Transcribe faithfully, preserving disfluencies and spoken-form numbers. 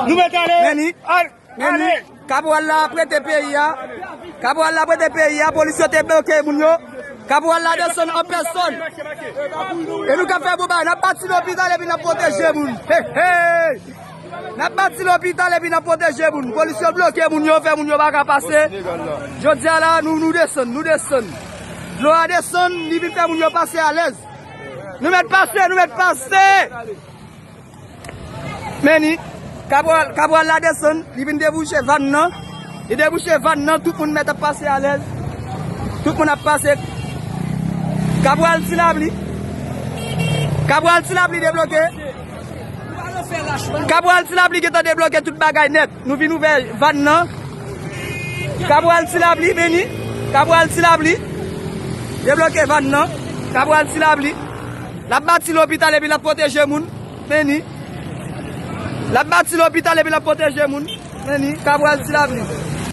Nou mèt ale. Men ni, men ni, kapral la ap rete peyi a. Kapral la ap rete peyi a. Polis yo te bloke moun yo. Kapral la desann an pèsòn. E nou k ap fè bon bagay. N ap bati lopital epi n ap pwoteje moun. Hey, hey! N ap bati lopital epi n ap pwoteje moun. Polis yo bloke moun yo, fè moun yo pa ka pase. Jodi a la, nou, nou desann, nou desann. Dlo a desann, li vin fè moun yo pase alèz. Nou mèt pase, nou mèt pase. Men ni, kapral, kapral la desann, li vin debouche vàn nan. Li debouche vàn nan, tout moun mèt ap pase alèz. Tout moun ap pase. Kapral Ti Lapli. Kapral Ti Lapli debloke. Kapral Ti Lapli gentan debloke tout bagay nèt. Nou vin ouvè vàn nan. Kapral Ti Lapli, men ni. Kapral Ti Lapli. Debloke vàn nan. Kapral Ti Lapli. L ap bati lopital epi l ap pwoteje moun. Men ni. L ap bati lopital epi l ap pwoteje moun. Men ni. Kapral Ti Lapli.